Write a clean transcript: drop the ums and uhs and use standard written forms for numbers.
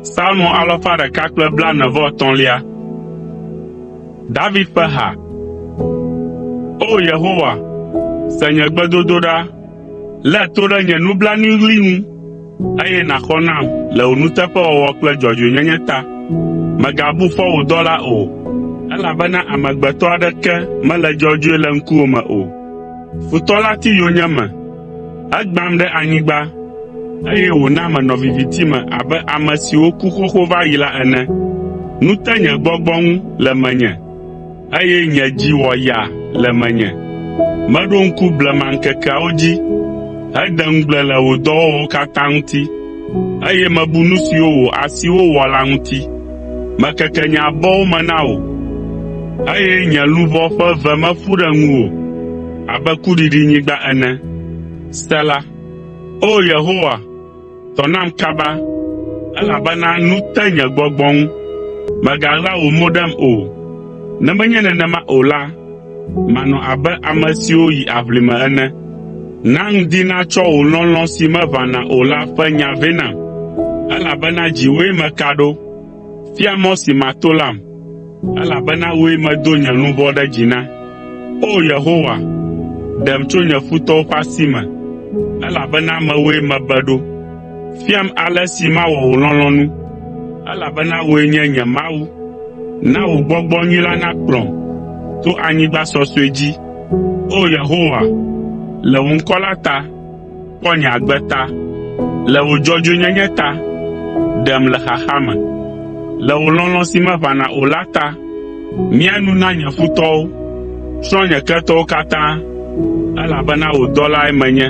Psalmo alafa ɖeka kple blaene-vɔ-etɔ̃lia. David ƒe ha. O! Yehowa, se nye gbedodoɖa, lé to ɖe nye nublanuiɣli ŋu, eye nàxɔ nam le wò nuteƒewɔwɔ kple dzɔdzɔenyenye ta. Mègabu fɔ wò dɔla o, elabena amegbetɔ aɖeke mele dzɔdzɔe le ŋkuwò me o. Futɔ la ti yonyeme, egbãm ɖe anyigba, eye wòna menɔ viviti me abe ame siwo ku xoxo va yi la ene. Nu te nye gbɔgbɔ ŋu le menye, eye nye dzi wɔ yaa le menye. Meɖo ŋku blemaŋkekeawo dzi hede ŋugble le wò dɔwɔwɔwo katã ŋuti, eye mebu nu siwo wò asiwo wɔ la ŋuti. Mekeke nye abɔwo me na wò, eye nye luʋɔ ƒe ve me ƒu ɖe ŋuwò abe kuɖiɖinyigba ene. Sela. O! Yehowa, tɔ nam kaba, elabena nu te nye gbɔgbɔ ŋu. Mègaɣla wò mo ɖem o, ne menye nenema o la, manɔ abe ame siwo yi aʋlime ene. Na ŋdi natsɔ wò lɔlɔ̃ si meʋãna o la ƒe nya vɛ nam, elabena dziwòe meka ɖo. Fia mɔ si mato lam, elabena wòe medo nye luʋɔ ɖe dzi na. O! Yehowa, ɖem tso nye futɔwo ƒe asi me, elabena mewòe mebe ɖo. Fiam ale si mawɔ wò lɔlɔ̃nu, elabena wòe nye nye Mawu. Na wò gbɔgbɔ nyui la nakplɔm to anyigba sɔsɔe dzi. O! Yehowa, le wò ŋkɔ la ta, kpɔ nye agbe ta. Le wò dzɔdzɔenyenye ta, ɖem le xaxa me. Le wò lɔlɔ̃ si meʋãna o la ta, mia nu na nye futɔwo, tsrɔ̃ nye ketɔwo katã, elabena wò dɔlae menye.